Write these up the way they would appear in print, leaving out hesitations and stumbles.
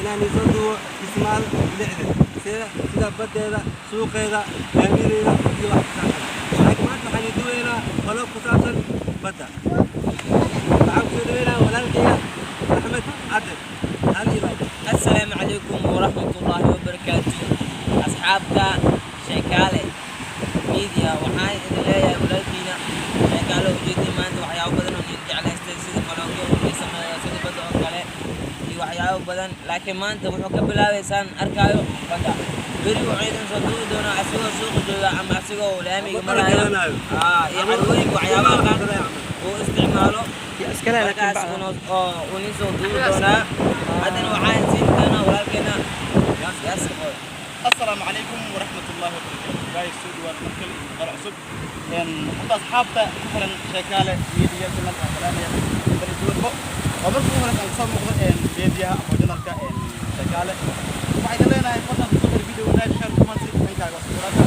Inaan isoo duubo Kismaayo bilicdeeda, sida baddeeda, suuqeeda, laamiyadeeda iyo wax ku saabsan. Laakiin maanta waxaan idin duubaynaa vlog ku saabsan badda. Waxaan kusoo dhaweynaa walaalkayga Axmed Cadde. Hal iyo labo. Asalaamu calaykum waraxmatullaahi wabarakaatu, asxaabta Sheekaale Media. Waxaan idin leeyahay walaalkiina Sheekaale. Ujeedin maanta waxyaabo badan oo idin jeclaystay, sida vlogyo uu sameeyo, sida badda oo kale iyo waxyaabo badan. Laakiin maanta wuxuu ka bilaabaysaan arkaayo badda. Beri wuxuu idin soo duubi doonaa asigoo suuqa jooga ama asigoo laamiga Ama dhar maraayo gadanayo. Iyo carwooyinka, waxyaabaha qaar uu isticmaalo iskale laakiin markaas oo uu nin soo duubi doonaa. Haddana waxaan siin doonaa walaalkeena Yaasir Qoy. Asalaamu calaykum waraxmatullaahi wabarakaatu. Guys, soo dhawaad mar kale iyo muuqaal cusub. Horta asxaabta ku xiran Sheekaale Media channel aan salaamaya bal duwanbo. Waa markii ugu horeysa aan kasoo muuqdo mediaha ama channelka Sheekaale. Waxaan idin leenahay, fadlan kusoo xir video, like, share, comment, dhankaaga subscribe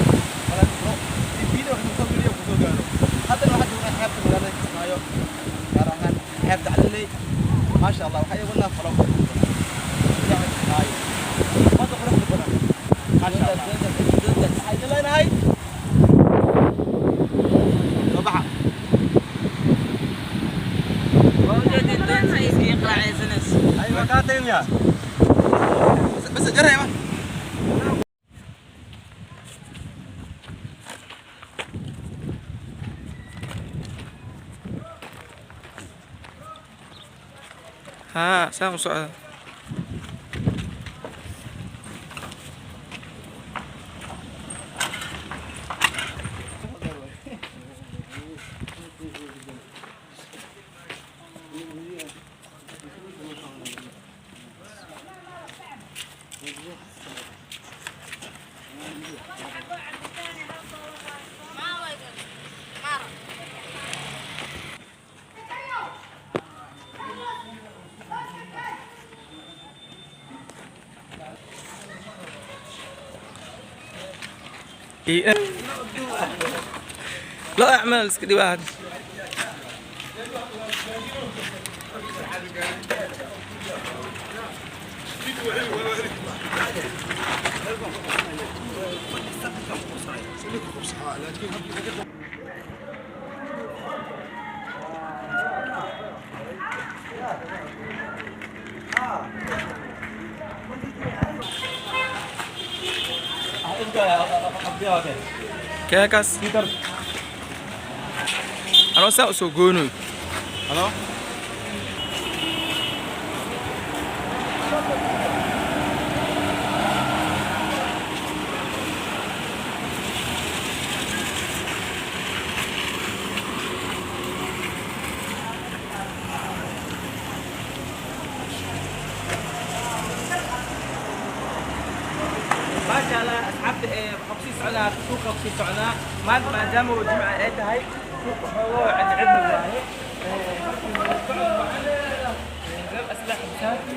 walaal bro, si video kusoo geliyo kusoo gaaro. Haddana waxaan joognaa xeebta magaalada Kismaayo, gaar ahaan xeebta Calaley. Maasha Allah, waxaa iyagunaa vlog Kismaayo, badda quruxda badan. Maasha Allah, waxaa idin leenahay soo baxa. Waa ujeedin doonta iskaga qaraacaysanayso. Aywa, kaa tagay. بس جرب. Haa, saan u socda. Lo acmal iska dhiwaa. Keekaas anoo saa usoo goonoy. Halo. Maasha Allah, asxaabta, waxaan kusii socnaa suuqa, kusii socnaa maanta maadaama uu jimca ay tahay. Suuqa xoogoo cidcidna waaye. Socod wacan, aslax masaafi.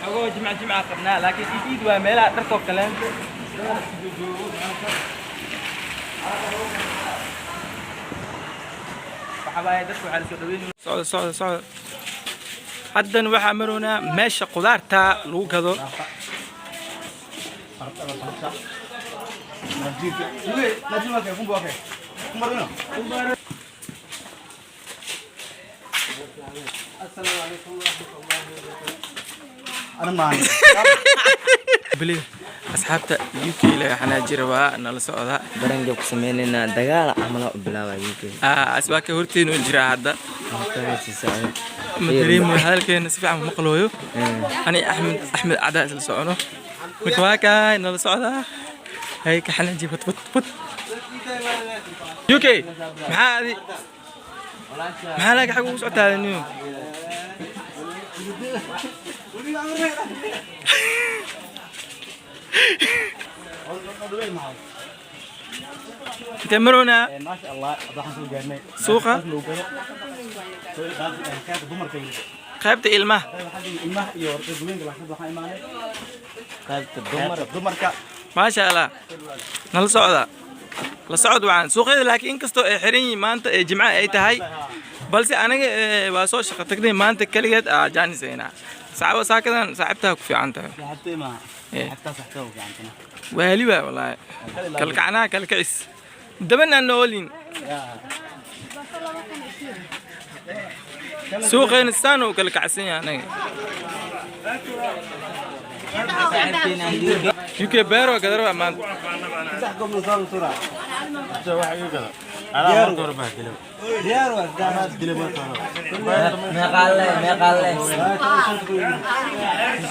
Xoogoo jimca jimca qabnaa, laakiin iid iid waa meelaha dharkoo kaleento dadana isku joogo maanta. Waxaa waaye dadka waxaa lasoo dhaweyn. Socda, socda, socda. Haddan waxaa maroonaa meesha qudaarta lagu gado. Najib okay, kumbo okay. Kumbo dino. Asalaamu calaykum waraxmatullaahi wabarakaatu. Ana maan. Bili asxaabta UK laga xanaaji rabaa, nala socda. Baranka ku sameynaynaa, dagaal camala u bilaabaa UK. Aswaaka horteenu jiraa hadda. Ma dareemayo hadalkeena, si fiican ma maqlooyo. Ani Axmed, Axmed Cadaa isla socono. Marka waa kaay, nala socdaa. Hay ka xanaaji, wat wat wat. UK maxaa adi, maxaa laaga xag ugu socotaa niyo? Intee maroonaa? Maasha Allah, hadda waxaan soo gaarnay Suuqa? Lagu gado. Soo qaybta dumarka weliba. Qaybta ilmaha. Qaybta ilmaha iyo dadweynaha, laakiin waxaan imaanay Qaybta dumar dumarka. Maasha Allah, nala socda, la socod wacan suuqyada. Laakiin inkastoo ay xiran yihiin maanta ee jimca ay tahay. Balse aniga waa soo shaqo tagnay maanta, keligeed aa jaanisayna. Saxaabo, saakadan saaxiibtaa ku fiican tahay. Saaxiibtay ma? Eh. Xataa saxtaa u fiicantana. Waali waa wallaahi, kalkacnaha kalkacis dabanaan noolin. Suuqeena saan uu kala kacsan yahay anaga. Saaxiibkeena UK. UK beero gadar waa maanta. Saddex gob soo tuura. Diyaar waa saddex. Meeqaa le, meeqaa le? 5,000 goob,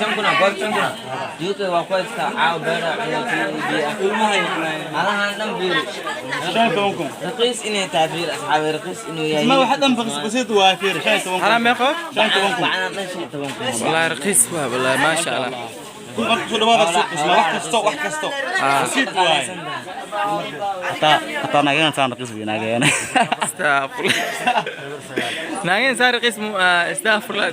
5,000 UK waa ku haystaa caawa beera halahan dhan. Fiiri. 15,000. Raqiis inay tahay, fiir asxaabi, raqiis inuu yahay. Ma waxa dhan basiid waa, fiir, 15,000. Halaa meeqo? 15,000. Bacnaan dhan 15,000. Wallaahi raqiis waa, wallaahi maasha Allah. Marka soo dhawaada suuq isma wax kasto, wax kasto basiid waay. Hataa naagana saan raqiis weyn naagana. Astaghfirullah, naageen saa raqiis mu, astaghfirullah.